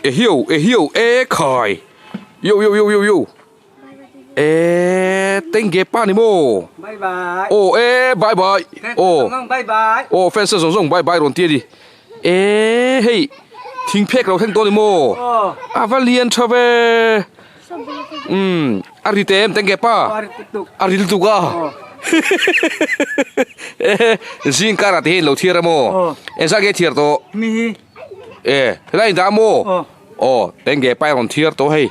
Ehiau ehiau e khai yo yo yo yo yo e tengge pa ni maw Bye bye. aw e bye bye aw Bye bye. aw fans te zawng zawng bye bye rawn ti a ni e hei thing phek lo thleng tawh a ni maw a va lian tha ve umm a ri te em tengge pa a ri lutuk a e zing karah te hian lo thiar a maw engzah nge thiar tawh. E helai in dah maw? Aw tengge pai rawn thiar tawh hei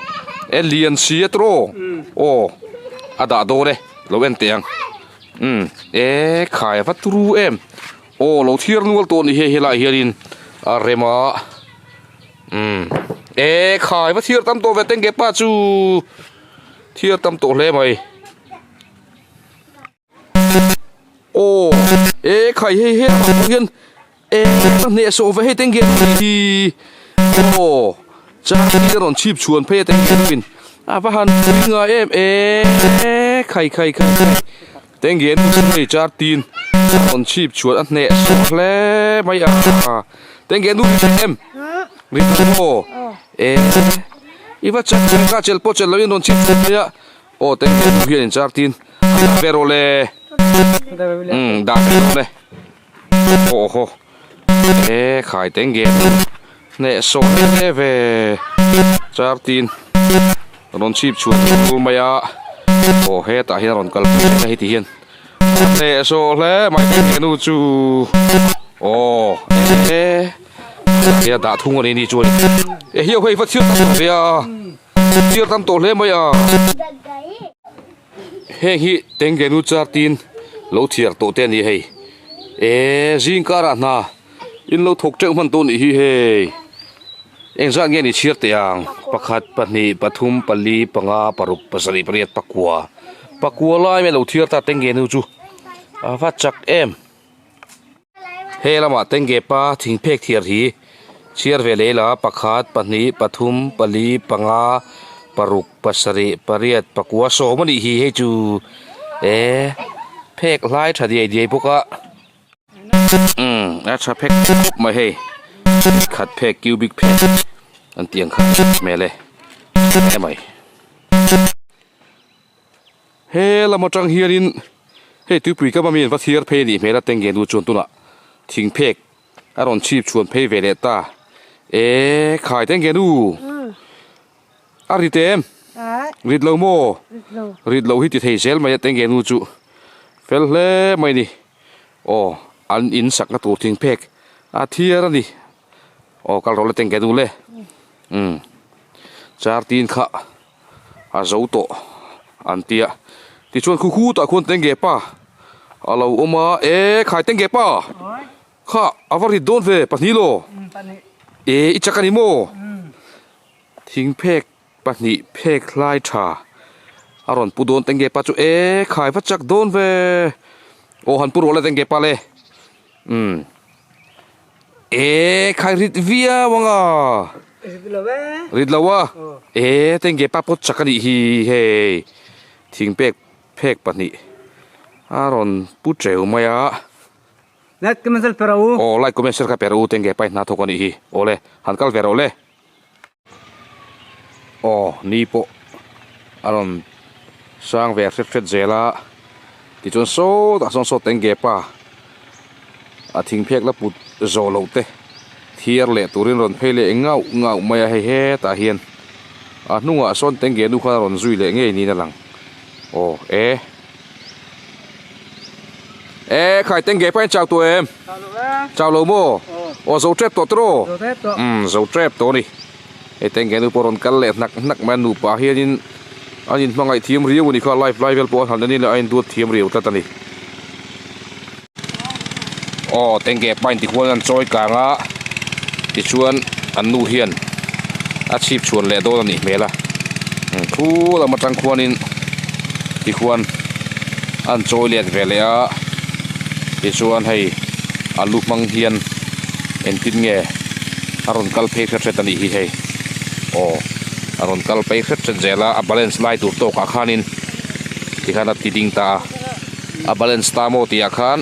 e lian si a tawh aw a dah dawn e lo en teh ang umm e khai a va turu em aw lo thiar nual tawh a ni hei helaiah hianin a rem a umm e khai va thiar tam tawh ve tengge pa chu thiar tam tawh hle mai. Aw e khai hei he ah pawh hian e ka hneh sawh ve hei teng hian hi aw char hi a rawn chhip chhuan phei a teng hian a va han pui ngai em e khai khai khai khai teng hian hei char tin a rawn chhip chhuan a hneh sawh hle mai a teng hian nu em ri maw e i va chak ka chelh pawh chelh loin rawn chhip chhuan phei a. Aw teng hian nu hian in char tin a dah ve rawh le umm dah ve rawh le aw haw e khai teng ge hneh sawh hle ve char tin rawn chhip chhuah tur mai a aw hetah hian rawn kal phei a heti hian hneh sawh hle mai teng ge nu chu aw e he dah thung a ni ni chuan e hiau hei va chhiar tak ve a. Chiar tam tawh hle mai a. Heng hi Tengenu char tin lo thiar tawh te a ni hei. Eee zing karah hna in lo thawk teuh hman tawh nih hi hei. Engzat nge ni chhiar teh ang pakhat pahnih pathum pali panga paruk pasarih pariat pakua pakua lai mai lo thiar ta Tengenu chu a va chak em. He lamah tengge pa thingphek thiar hi chhiar ve leh ila pakhat pahnih pathum pali panga paruk pasarih pariat pakua sawm a nih hi hei chu eh phek hlai tha diai diai bawk a umm a tha phek khawp mai hei khat phek cubic phek an tih ang kha hmel e emai. He lam atang hianin hei tuipui kam ami an va thlir phei a nih hmel a tengge nu chuan tunah thingphek a rawn chhip chhuan phei ve leh ta e khai tengge nu a rit em rit lo maw rit lo hi ti thei zel mai a tengge nu chu fel hle mai a ni aw an in sakna tur thingphek a thiar a ni aw kal rawh le tengge nu le umm char tin kha. a zo tawh an tia tichuan khu khu tah khuan tengge pa a lo awm a e khai tengge pa kha a va rit dawn ve pahnih law e i chak a ni maw thing phek pahnih phek hlai tha a rawn pu dawn tengge pa chu e khai va chak dawn ve aw han pu rawh le tengge pa le umm. E khai rit viau ang a. Rit lo e. Rit lo a. E tengge pa pawt chak a nih hi hei. Thing pek phek pahnih a rawn pu teu mai a. Like comment share per u. Aw like comment share kha per u tengge pa in hna thawk a nih hi. Aw le han kal ve rawh le. Aw ni pawh a rawn sang ve hret hret zel a tichuan sawtah sawn saw tengge pa a thingphek la put zawh loh te thiar leh turin rawn phei leh ngauh ngauh mai a hei hetah hian a hnungah sawn tengge nu khan a rawn zui leh ngei niin a lang aw e e khai tengge pa in chau tawh em. Chau lo maw? Aw zo tep tawh tawh aw. Umm zo tep tawh a ni. Hei tengge nu pawh rawn kal leh hnak hnak mai a nupa hianin an inhmangaih thiam riau a ni kha live lai vel pawh an han en in a induat thiam riau tlat a ni. Aw tengge pa in tihuan an chawi kang a tichuan an nu hian a chhip chhuan leh dawn a nih hmel a thu lam atang khuanin tihuan an chawi let ve leh a. Tichuan hei a lu hmang hian engtin nge a rawn kal phei hret hret a nih hi hei aw a rawn kal phei hret hret zel a a balance lai tur tawkah khanin tikhan a ti ding ta a a balance ta maw tih ah khan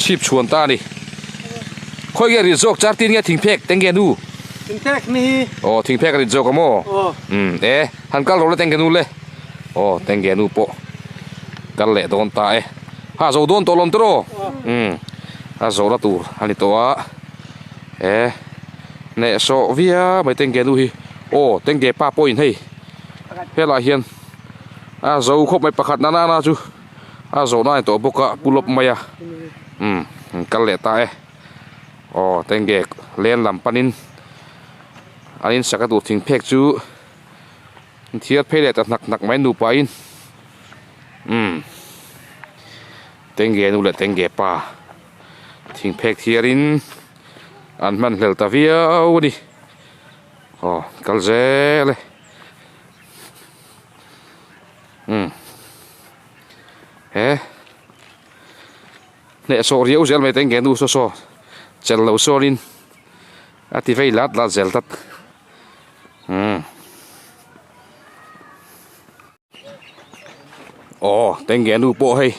chhip chhuan ta a ni khawi nge rit zawk char tin nge thing phek teng nge nu. Thingphek ni hi. Aw thingphek a rit zawk a maw? Aw. Umm e han kal rawh le tengge nu le. Aw tengge nu pawh kal leh dawn ta e. Ha zo dawn tawh lawm tiraw? Umm a zawhna tur a ni tawh a. E hnehsawh viau mai tengge nu hi. Aw tengge pa pawhin hei helaiah hian a zo khawp mai pakhat nana na chu a zawhna a ni tawh bawk a pu lawp mai a. Umm an kal leh ta e. Aw tengge len lam panin an insak a duh thing phek chu an thiar phei leh ta hnak hnak mai nupa in umm tengge nu leh tengge pa thing phek thiar in an hman hlel ta viau a ni aw kal zel e umm he. Hnehsawh riau zel mai teng nu saw saw chelh lo sawnin a ti vei lat lat zel tlat umm aw tengge nu pawh hei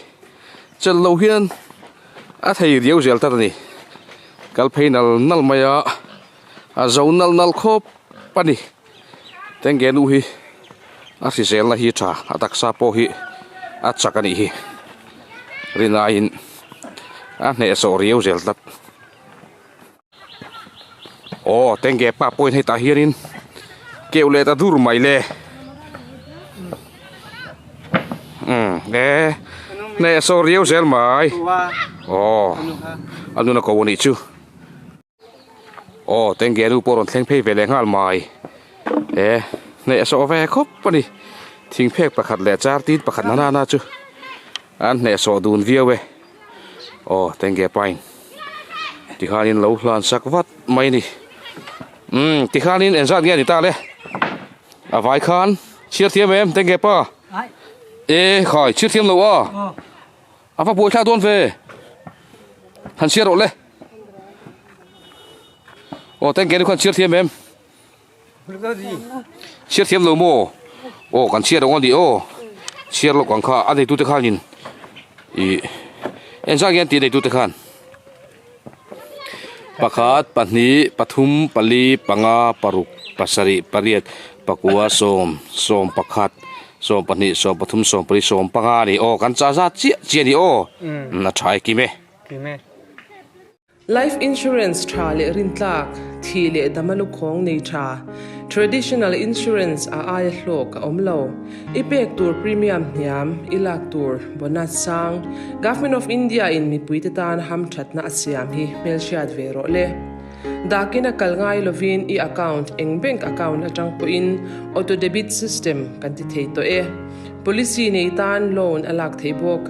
chelh lo hian a thei riau zel tlat a ni kal phei nal nal mai a a zo nal nal khawp a ni tengge nu hi a hriselna hi tha a taksa pawh hi a chak a nih hi rinaiin a hnehsawh riau zel tlat aw tengge pa pawhin hetah hianin keuh leh ta dur mai le umm e hnehsawh riau zel mai aw a nuna ko a nih chu. Aw tengge nu pawh rawn thleng phei ve leh nghal mai e hneh sawh ve khawp a ni thingphek pakhat leh char tin pakhat na na chu an hneh sawh dun viau e aw tengge pain tikhanin lo hlan sak vat mai a ni umm tikhanin engzat nge a ni ta le a vai khan chhiar thiam em tengge pa e khai chhiar thiam lo a a va buaithlak dawn ve han chhiar rawh le. Aw tengke nu khan chhiar thiam em? Chhiar thiam lo maw? Aw kan chhiar ang a ni aw. Chhiar lawk ang kha a neitute khanin ih engzah nge an tih neitute khan? Pakhat, pahnih, pathum, pali, panga, paruk, pasarih, pariat, pakua, sawm, sawm pakhat, sawm pahnih, sawm pathum, sawm pali, sawm panga a ni aw. Kan chah zat chiah chiah a ni aw. A tha e kim e. Kim e. Life insurance tha leh rintlak, thih leh dama lukhawng nei tha, traditional insurance a aia hlawk a awm lo. I pek tur premium hniam, i lak tur bonus sang, Government of India in mipuite tan hamthatna a siam hi hmelhriat ve rawh le. Dakin a kal ngai lovin i account eng bank account atang pawhin auto debit system kan ti thei tawh e. Policy nei tan loan a lak theih bawk.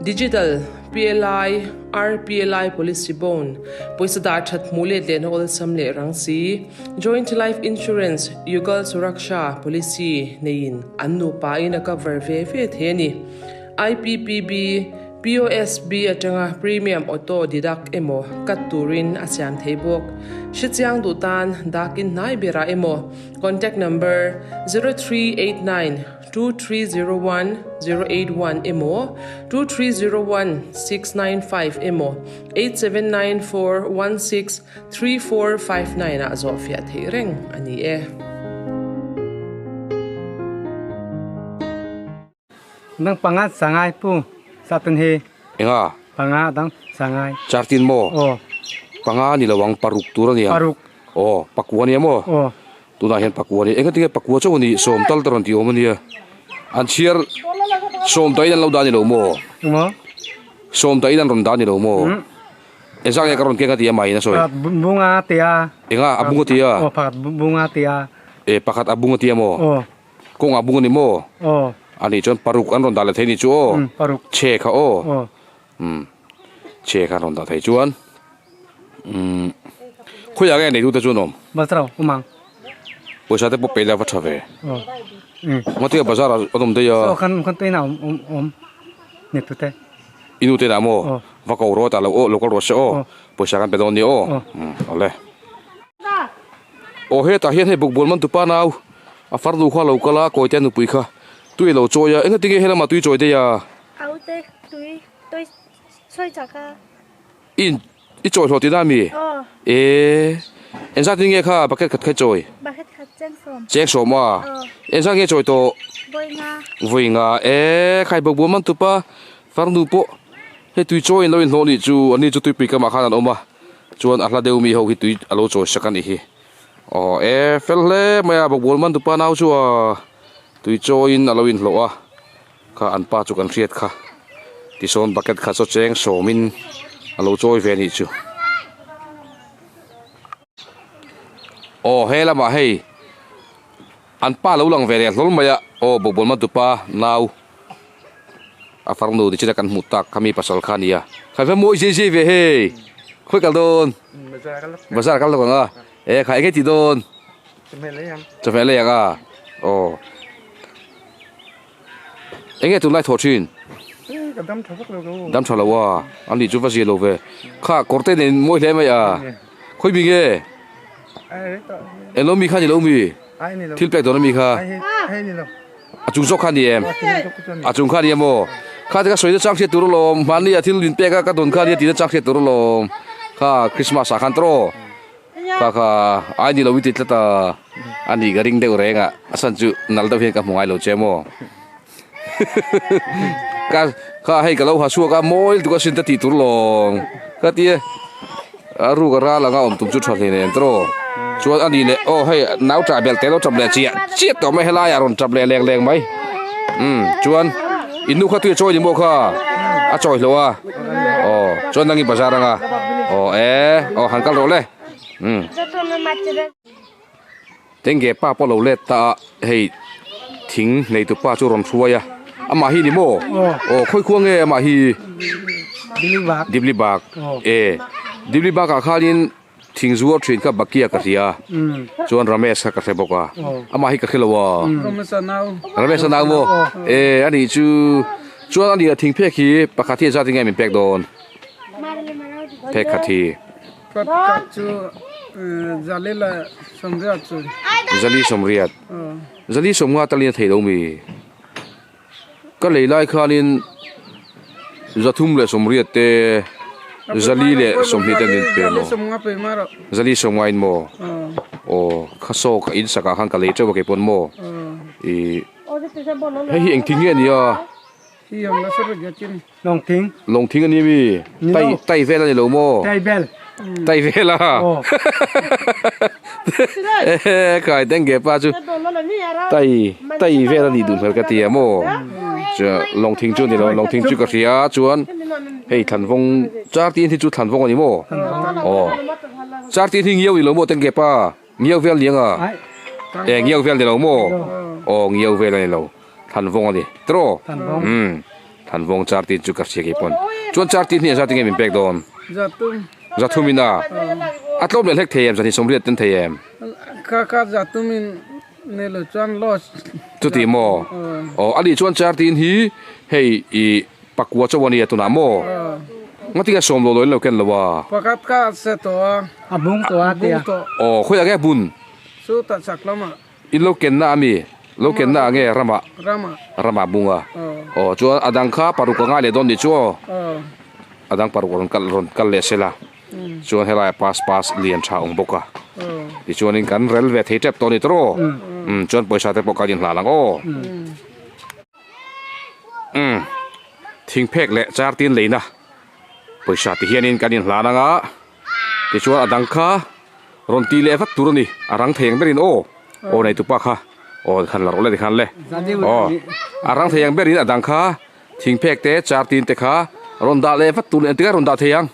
Digital. PLI, RPLI Policy Bond, pawisa dah that hmuh let lehna awlsam leh rang si, Joint Life Insurance, Yugal Suraksha Policy neiin an nupa in a cover ve ve thei a ni. IPPB, POSB atanga premium auto deduct emaw cut turin a siam thei bawk. Hrechiang duh tan dakin hnai berah emaw contact number 0389 2301 081 emaw 2301 695 emaw 8794 16 3459 ah zawhfiah theih reng a ni e. Dang panga sangai pu satun hi. Enga? Panga dang sangai. Chartin maw? Aw. Panga ni lo ang paruk tur a nia. Paruk. Aw, pakua nia maw? Aw. Tunah hian pakua a ni. Engati nge pakua chauh a ni? Sawm tal te rawn tih awm a nia. An chhiar sawm dahin an lo dah a ni lo maw? Engmaw? Sawm dahin an rawn dah a ni lo maw? Engzah nge ka rawn keng a ti a mahin a sawi? Pakhat bunga a ti a. Enga a bung a ti a? Aw pakhat bunga a ti a. E pakhat a bung a ti a maw? Aw. Kawng a bung a ni maw? Aw. A nih chuan paruk an rawn dah leh thei a ni chu aw. Paruk. Chhe kha aw. Aw. Umm chhe kha an rawn dah thei chuan umm khawiah nge neitute chu an awm? Bazar ah awm ang. Pawisa te pawh pe ila va tha ve. Aw umm. Ngatinge bazar ah an awm daih a? Saw khan khan tuina awm awm awm neitute. I nu te lah maw? Aw. Va ko rawh tah lo aw lo kal rawh se aw. Aw. Pawisa kan pe dawn nia aw. Aw. Umm awle. Aw hetah hian hei bukbual man tupa nau a farnu kha a lo kal a kawite a nupui kha tui a lo chawi a engatinge helamah tui chawi daih a? Aute tui tui sawi chak a. I i chawi hlawh tihna ami? Aw. E. Engzat in nge kha bucket khat kha i chawi? Bucket khat cheng sawm. Cheng sawm a? Engzat nge chawi tawh? Vawi nga. Vawi nga e, khai bawk buam an tup a, farnu pawh hei tui chawi in lo inhlawh nih chu ani chu tuipui kamah khan an awm a, chuan a hla deuh mi ho hi tui a lo chawi sak a nih hi. Aw e, fel hle mai a bawk buam an tupa nau chu a tui chawi in a lo inhlawh a, kha an pa chu kan hriat kha tisawn bucket khat saw cheng sawmin a lo chawi ve a nih chu. Aw he lamah hei an pa lo lang ve leh hlawl mai a aw bawkbawn matupa nau a farnu ni china kan hmuh tak kha mi pasal kha a nia kha va mawi zei zei ve hei khawi kal dawn bazar kal lawk ang a e kha enge tih dawn chawhmeh lei ang a aw. Enge tunlai thawh thin? Ka dam tha vak lo ka u. Dam tha lo a, a nih chu va zia lo ve. Kha kawr te nen mawi hle mai a. Khawi mi nge? Englo mi kha ni lo mi? Thil pek dawn a mi kha? A chung zawk kha ni em? A chung kha ni em aw? Kha te ka sawi na chang hriat tur alawm, hmanni a thil min pek a ka dawn kha nia tihna chang hriat tur alawm. Kha Christmas ah khan tawh. Kha kha ai ni lo i ti tlat a, a nih ka ring deuh reng a, a chhan chu nal deuh hian ka hmu ngai lo che maw. Ka kha hei ka lo ha chhuak a mawi lutuk a sin ta tih tur lawng ka ti e, a ruk a ral anga awm tum chu tha hle nen tawh chuan a nih leh aw hei nau tah belh te lo tap leh chiah chiah tawh mai helai ah rawn tap leh leng leng mai umm chuan in nu kha tui a chawi ni maw kha a chawi hlauh a. Aw chuan nang i bazar anga aw e aw han kal rawh le umm tenge pa pawh lo let ta a hei thing nei tu pa chu rawn hruai a amah hi ni maw aw khawi khua nge amah hi dibli bak e dibli bak ah khanin Thing zuar thin kha Bakia ka hria chuan Ramesh kha ka hre bawk a amah hi ka hre lo a Ramesh a nau maw e ani chu chuan ani a thing phek hi pakhat hi zat enge min pek dawn phek khat hi Zali sawmriat Zali sawmnga talin a thei lo mi. Ka lei lai khanin 380 te 420 te an inpe maw? 450 in maw? Aw kha saw ka in sakah khan ka lei teuh a kei pawn maw? Ih hei hi engthing nge a ni a? Lawngthing. Lawngthing a ni mi? Tai tai vel a ni lo maw? Tai vel. Tai vel a. Kai teng ge pa chu tai tai vel a nih duh hmel ka ti a maw? Chu lawngthing chu a ni lo lawngthing chu ka hria chuan hei thlanvawng char tin hi chu thlanvawng a ni maw? Aw char tin hi ngiau ni lo maw teng ge pa? Ngiau vel ni anga? E ngiau vel ni lo maw? Aw ngiau vel a ni lo. Thanvawng a ni. Tiraw? Umm. Thanvawng char tin chu ka hria kei pawn. Chuan char tin hi engzat nge min pek dawn? Zathum in a. A tlawm leh hlek thei em? Zahnih sawmriat ten thei em? Ka ka zathum in nei lo chuan loss. Chuti maw? Aw a nih chuan char tin hi hei i pakua chauh a nia tunah maw? Ngatinge sawm lo lo in lo ken lo a? Pakhat ka se tawh a. A bung tawh a tia. Aw khawiah nge bun? Chu tah chak lamah. In lo kenna a mi? Lo kenna a nge ramah? Ramah. Ramah bunga. Aw chuan a dang kha paruk a ngai leh dawn nih chu aw. A dang paruk rawn kal rawn kal leh sela. Chuan helai pass pass lian tha awm bawk a. Tichuanin kan rel ve thei tep tawh a ni tawh aw. Umm chuan pawisa te pawh kan inhlan ang aw. Umm thingphek leh char tin leina pawisa ti hianin kan inhlan ang a. Tichuan a dang kha rawn ti leh vat tur a ni, a rang thei ang berin aw, aw nei tupa kha, aw khan la rawh le tikhan le, aw a rang thei ang berin a dang kha thingphek te char tin te kha rawn dah leh vat tur a ni, engtikah rawn dah thei ang?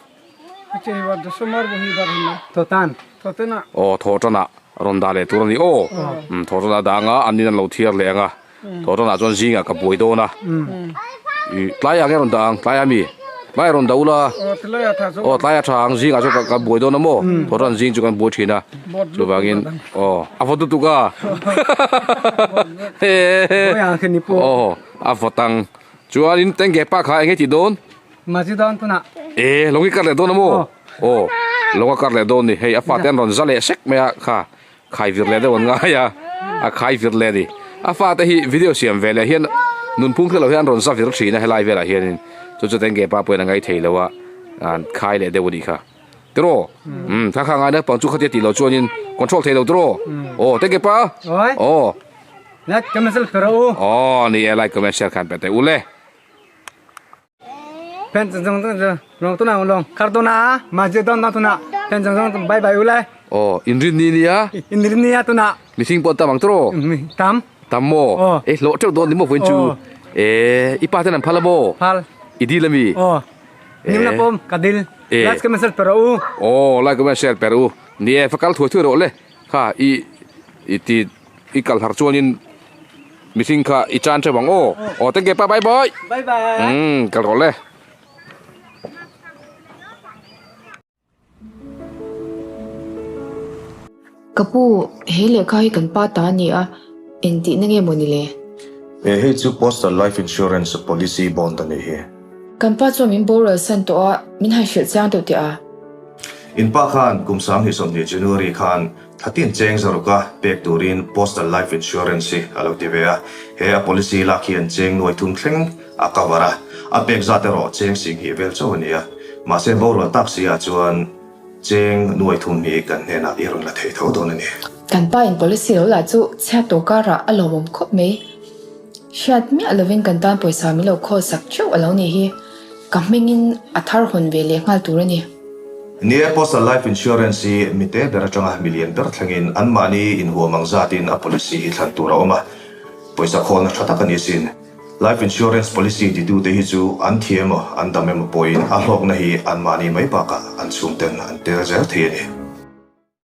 Aw thaw tanah rawn dah leh tur a ni aw, thaw tanah a dah ang a, an in an lo thiar leh ang a, Thaw tanah chuan zingah ka buai dawn a, ih tlaiah nge rawn dah ang, tlaiah mi? Tlaiah rawn dah ula, aw tlaiah tha ang zingah chuan ka buai dawn a maw, thaw tan zing chu kan buai thin a, chuvangin aw a vawt lutuk a, aw a vawt ang, chuanin tengge pa kha eng nge tih dawn? E lawng i kar leh dawn a maw? Aw lawng a kar leh dawn ni, hei a fate an rawn za leh sek mai a kha. Khai vir leh deuh an ngai a, a khai vir leh a ni. A fate hi video siam ve leh hian nunphung hrelo hian an rawn za vir thin a helai velah hianin chu chu tenge pa pawhin a ngai thei lo a, an khai leh deuh a nih kha. Tiraw? Umm kha kha ngai naupang chu khatia tih loh chuanin control thei lo tiraw? Aw thank you pa. Aw. Like comment share pe rawh u. Aw ni e like comment share khan pe teh u le. Pen chang chang chang long tu na long khar tu na ma je don na tu na pen chang chang bye bye u le. Aw inrin ni nia. Inrin nia tu na. Mihring pawh an tam ang tiraw? Tam. Tam maw? Aw. E hlawh teuh dawn ni maw vawiin chu? Aw. E i pa ten an phal a maw? Phal. I dil ami? Aw. Nim na pawm ka dil. E. Like comment share per rawh u. Aw like comment share per u. Ni e va kal thuai thuai rawh le. Kha i i ti i kal har chuanin mihring kha i chan teuh ang aw. Aw thank you pa bye bye. Bye bye. Umm kal rawh le. Ka pu, he lehkha hi kan pa ta a ni a, engtihna nge maw ni le? E, hei chu Postal Life Insurance Policy Bond a nih hi. Kan pa chuan min boral san tawh a, min han hrilh chiang deuh teh a. In pa khan kum 2020 January khan thlatin cheng zaruka pek turin Postal Life Insurance hi a lo ti ve a, he a policy lak hian cheng nuai thum thleng a cover a, a pek zat erawh cheng singhnih vel chauh a ni a, mahse borual tak si ah chuan cheng nuai thum hi kan hnenah i rawn la thei tho dawn a ni. Kan pa in policy lo lah chu chhiat tawh karah a lawmawm khawp mai. Hriat miah lovin kan tan pawisa min lo khawl sak theuh a lo nih hi ka hmingin a thar hawn ve leh nghal tur a ni. Ni e, Postal Life Insurance hi mite ber atanga milian ber thlengin anmahni inhuam ang zatin a policy hi thlan tur a awm a, pawisa khawlna tha tak a ni sin. Life insurance policy titute hi chu an thi emaw an dam emaw pawhin a hlawkna hi anmahni mai bakah an chhungten an tel zel thei a ni.